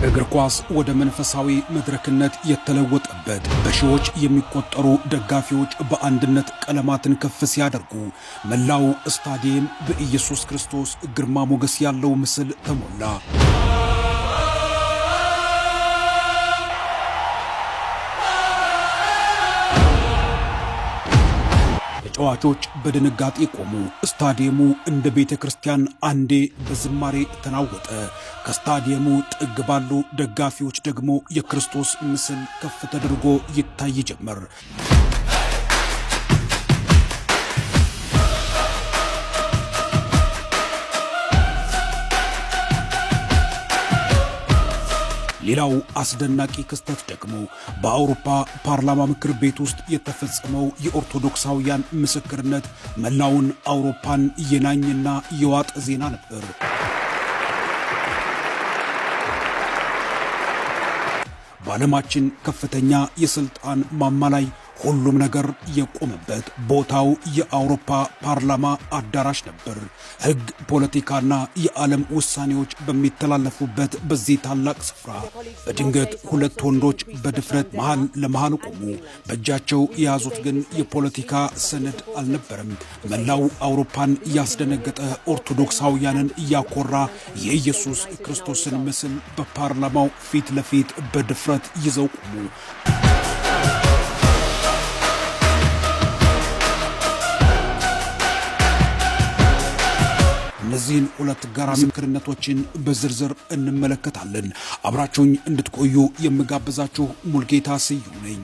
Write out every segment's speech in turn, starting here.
እግር ኳስ ወደ መንፈሳዊ መድረክነት የተለወጠበት፣ በሺዎች የሚቆጠሩ ደጋፊዎች በአንድነት ቀለማትን ከፍ ሲያደርጉ፣ መላው ስታዲየም በኢየሱስ ክርስቶስ ግርማ ሞገስ ያለው ምስል ተሞላ። ተጫዋቾች በድንጋጤ ቆሙ። ስታዲየሙ እንደ ቤተ ክርስቲያን አንዴ በዝማሬ ተናወጠ። ከስታዲየሙ ጥግ ባሉ ደጋፊዎች ደግሞ የክርስቶስ ምስል ከፍ ተደርጎ ይታይ ጀመር። ሌላው አስደናቂ ክስተት ደግሞ በአውሮፓ ፓርላማ ምክር ቤት ውስጥ የተፈጸመው የኦርቶዶክሳውያን ምስክርነት መላውን አውሮፓን የናኝና የዋጠ ዜና ነበር። በዓለማችን ከፍተኛ የስልጣን ማማ ላይ ሁሉም ነገር የቆመበት ቦታው የአውሮፓ ፓርላማ አዳራሽ ነበር። ሕግ፣ ፖለቲካና የዓለም ውሳኔዎች በሚተላለፉበት በዚህ ታላቅ ስፍራ በድንገት ሁለት ወንዶች በድፍረት መሃል ለመሃል ቆሙ። በእጃቸው የያዙት ግን የፖለቲካ ሰነድ አልነበረም። መላው አውሮፓን እያስደነገጠ፣ ኦርቶዶክሳውያንን እያኮራ የኢየሱስ ክርስቶስን ምስል በፓርላማው ፊት ለፊት በድፍረት ይዘው ቆሙ። እነዚህን ሁለት ገራሚ ምስክርነቶችን በዝርዝር እንመለከታለን። አብራችሁኝ እንድትቆዩ የምጋብዛችሁ ሙልጌታ ስዩም ነኝ።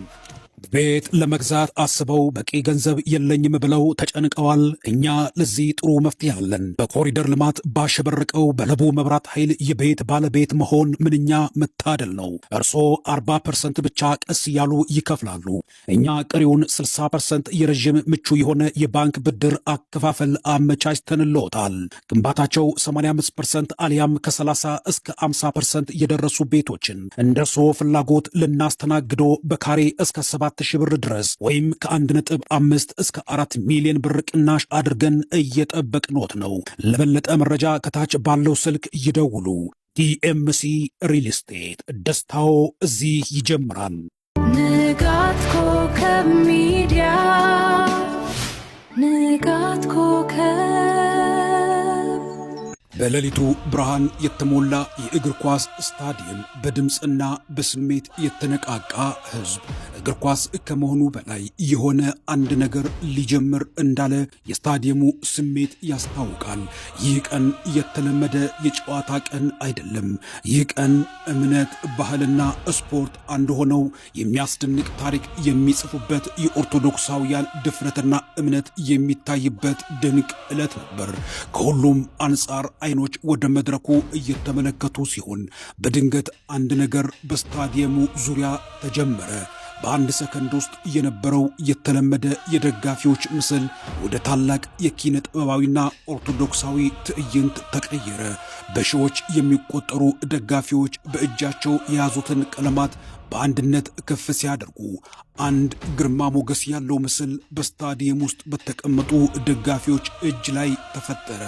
ቤት ለመግዛት አስበው በቂ ገንዘብ የለኝም ብለው ተጨንቀዋል? እኛ ለዚህ ጥሩ መፍትሄ አለን። በኮሪደር ልማት ባሸበረቀው በለቡ መብራት ኃይል የቤት ባለቤት መሆን ምንኛ መታደል ነው። እርስዎ 40% ብቻ ቀስ እያሉ ይከፍላሉ። እኛ ቀሪውን 60% የረዥም ምቹ የሆነ የባንክ ብድር አከፋፈል አመቻችተንልዎታል። ግንባታቸው 85% አሊያም ከ30 እስከ 50% የደረሱ ቤቶችን እንደ እርስዎ ፍላጎት ልናስተናግዶ በካሬ እስከ 7,000 ብር ድረስ ወይም ከ1.5 እስከ 4 ሚሊዮን ብር ቅናሽ አድርገን እየጠበቅኖት ነው። ለበለጠ መረጃ ከታች ባለው ስልክ ይደውሉ። ዲኤምሲ ሪል ስቴት፣ ደስታው እዚህ ይጀምራል። ንጋት ኮከብ ሚዲያ፣ ንጋት ኮከብ። በሌሊቱ ብርሃን የተሞላ የእግር ኳስ ስታዲየም፣ በድምፅና በስሜት የተነቃቃ ሕዝብ፣ እግር ኳስ ከመሆኑ በላይ የሆነ አንድ ነገር ሊጀምር እንዳለ የስታዲየሙ ስሜት ያስታውቃል። ይህ ቀን የተለመደ የጨዋታ ቀን አይደለም። ይህ ቀን እምነት፣ ባህልና ስፖርት አንድ ሆነው የሚያስደንቅ ታሪክ የሚጽፉበት፣ የኦርቶዶክሳውያን ድፍረትና እምነት የሚታይበት ድንቅ ዕለት ነበር። ከሁሉም አንጻር አይኖች ወደ መድረኩ እየተመለከቱ ሲሆን በድንገት አንድ ነገር በስታዲየሙ ዙሪያ ተጀመረ። በአንድ ሰከንድ ውስጥ የነበረው የተለመደ የደጋፊዎች ምስል ወደ ታላቅ የኪነ ጥበባዊና ኦርቶዶክሳዊ ትዕይንት ተቀየረ። በሺዎች የሚቆጠሩ ደጋፊዎች በእጃቸው የያዙትን ቀለማት በአንድነት ከፍ ሲያደርጉ አንድ ግርማ ሞገስ ያለው ምስል በስታዲየም ውስጥ በተቀመጡ ደጋፊዎች እጅ ላይ ተፈጠረ።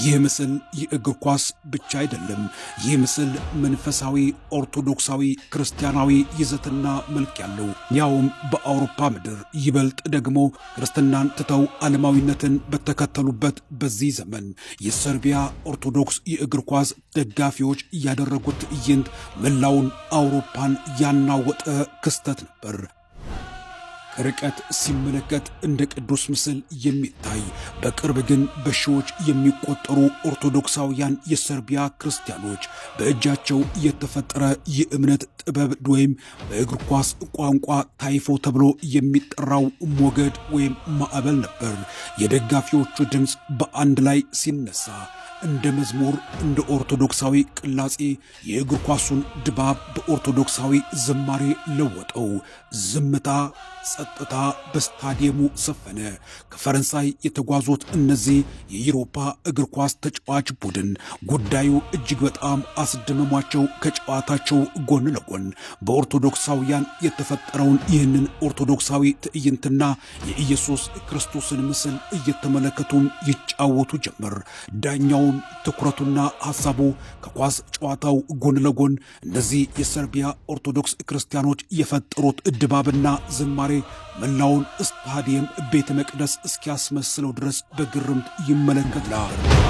ይህ ምስል የእግር ኳስ ብቻ አይደለም። ይህ ምስል መንፈሳዊ፣ ኦርቶዶክሳዊ፣ ክርስቲያናዊ ይዘትና መልክ ያለው፣ ያውም በአውሮፓ ምድር፣ ይበልጥ ደግሞ ክርስትናን ትተው ዓለማዊነትን በተከተሉበት በዚህ ዘመን የሰርቢያ ኦርቶዶክስ የእግር ኳስ ደጋፊዎች ያደረጉት ትዕይንት መላውን አውሮፓን ያናወጠ ክስተት ነበር። ከርቀት ሲመለከት እንደ ቅዱስ ምስል የሚታይ፣ በቅርብ ግን በሺዎች የሚቆጠሩ ኦርቶዶክሳውያን የሰርቢያ ክርስቲያኖች በእጃቸው የተፈጠረ የእምነት ጥበብ ወይም በእግር ኳስ ቋንቋ tifo ተብሎ የሚጠራው ሞገድ ወይም ማዕበል ነበር። የደጋፊዎቹ ድምፅ በአንድ ላይ ሲነሳ እንደ መዝሙር፣ እንደ ኦርቶዶክሳዊ ቅላጼ የእግር ኳሱን ድባብ በኦርቶዶክሳዊ ዝማሬ ለወጠው። ዝምታ፣ ጸጥታ በስታዲየሙ ሰፈነ። ከፈረንሳይ የተጓዙት እነዚህ የዩሮፓ እግር ኳስ ተጫዋች ቡድን ጉዳዩ እጅግ በጣም አስደመሟቸው። ከጨዋታቸው ጎን ለጎን በኦርቶዶክሳውያን የተፈጠረውን ይህንን ኦርቶዶክሳዊ ትዕይንትና የኢየሱስ ክርስቶስን ምስል እየተመለከቱም ይጫወቱ ጀመር። ዳኛውም ሰውም ትኩረቱና ሐሳቡ ከኳስ ጨዋታው ጎን ለጎን እነዚህ የሰርቢያ ኦርቶዶክስ ክርስቲያኖች የፈጠሩት ድባብና ዝማሬ መላውን ስታዲየም ቤተ መቅደስ እስኪያስመስለው ድረስ በግርምት ይመለከት ነበር።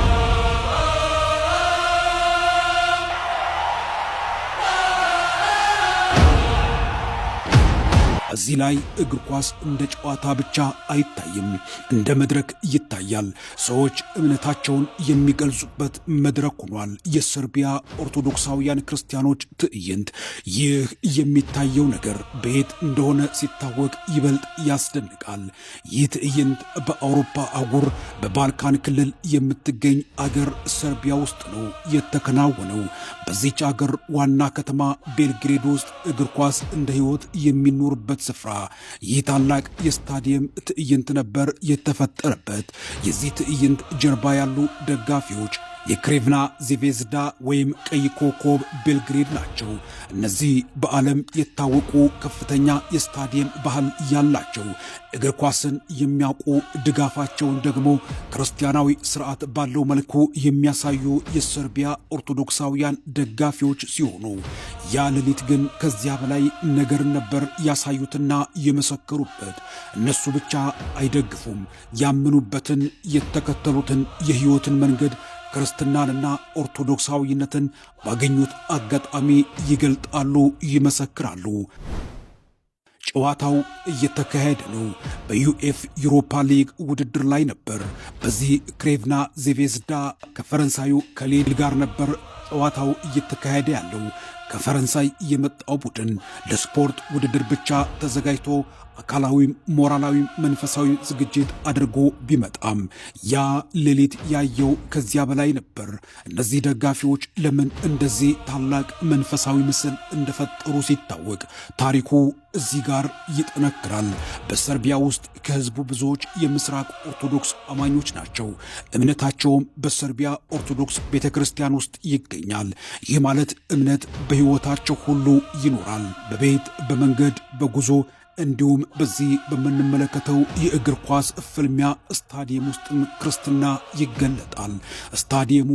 እዚህ ላይ እግር ኳስ እንደ ጨዋታ ብቻ አይታይም፣ እንደ መድረክ ይታያል። ሰዎች እምነታቸውን የሚገልጹበት መድረክ ሆኗል። የሰርቢያ ኦርቶዶክሳውያን ክርስቲያኖች ትዕይንት። ይህ የሚታየው ነገር በየት እንደሆነ ሲታወቅ ይበልጥ ያስደንቃል። ይህ ትዕይንት በአውሮፓ አህጉር በባልካን ክልል የምትገኝ አገር ሰርቢያ ውስጥ ነው የተከናወነው። በዚች አገር ዋና ከተማ ቤልግሬድ ውስጥ እግር ኳስ እንደ ሕይወት የሚኖርበት ስፍራ ይህ ታላቅ የስታዲየም ትዕይንት ነበር የተፈጠረበት። የዚህ ትዕይንት ጀርባ ያሉ ደጋፊዎች የክሬቭና ዜቬዝዳ ወይም ቀይ ኮከብ ቤልግሬድ ናቸው። እነዚህ በዓለም የታወቁ ከፍተኛ የስታዲየም ባህል ያላቸው፣ እግር ኳስን የሚያውቁ፣ ድጋፋቸውን ደግሞ ክርስቲያናዊ ስርዓት ባለው መልኩ የሚያሳዩ የሰርቢያ ኦርቶዶክሳውያን ደጋፊዎች ሲሆኑ ያ ሌሊት ግን ከዚያ በላይ ነገር ነበር ያሳዩትና የመሰከሩበት። እነሱ ብቻ አይደግፉም። ያመኑበትን የተከተሉትን የሕይወትን መንገድ ክርስትናንና ኦርቶዶክሳዊነትን ባገኙት አጋጣሚ ይገልጣሉ፣ ይመሰክራሉ። ጨዋታው እየተካሄደ ነው። በዩኤፍ ዩሮፓ ሊግ ውድድር ላይ ነበር። በዚህ ክሬቭና ዜቬዝዳ ከፈረንሳዩ ከሌል ጋር ነበር ጨዋታው እየተካሄደ ያለው። ከፈረንሳይ የመጣው ቡድን ለስፖርት ውድድር ብቻ ተዘጋጅቶ አካላዊም ሞራላዊም መንፈሳዊ ዝግጅት አድርጎ ቢመጣም ያ ሌሊት ያየው ከዚያ በላይ ነበር። እነዚህ ደጋፊዎች ለምን እንደዚህ ታላቅ መንፈሳዊ ምስል እንደፈጠሩ ሲታወቅ ታሪኩ እዚህ ጋር ይጠነክራል። በሰርቢያ ውስጥ ከህዝቡ ብዙዎች የምስራቅ ኦርቶዶክስ አማኞች ናቸው። እምነታቸውም በሰርቢያ ኦርቶዶክስ ቤተ ክርስቲያን ውስጥ ይገኛል። ይህ ማለት እምነት በሕይወታቸው ሁሉ ይኖራል። በቤት፣ በመንገድ፣ በጉዞ እንዲሁም በዚህ በምንመለከተው የእግር ኳስ ፍልሚያ ስታዲየም ውስጥም ክርስትና ይገለጣል። ስታዲየሙ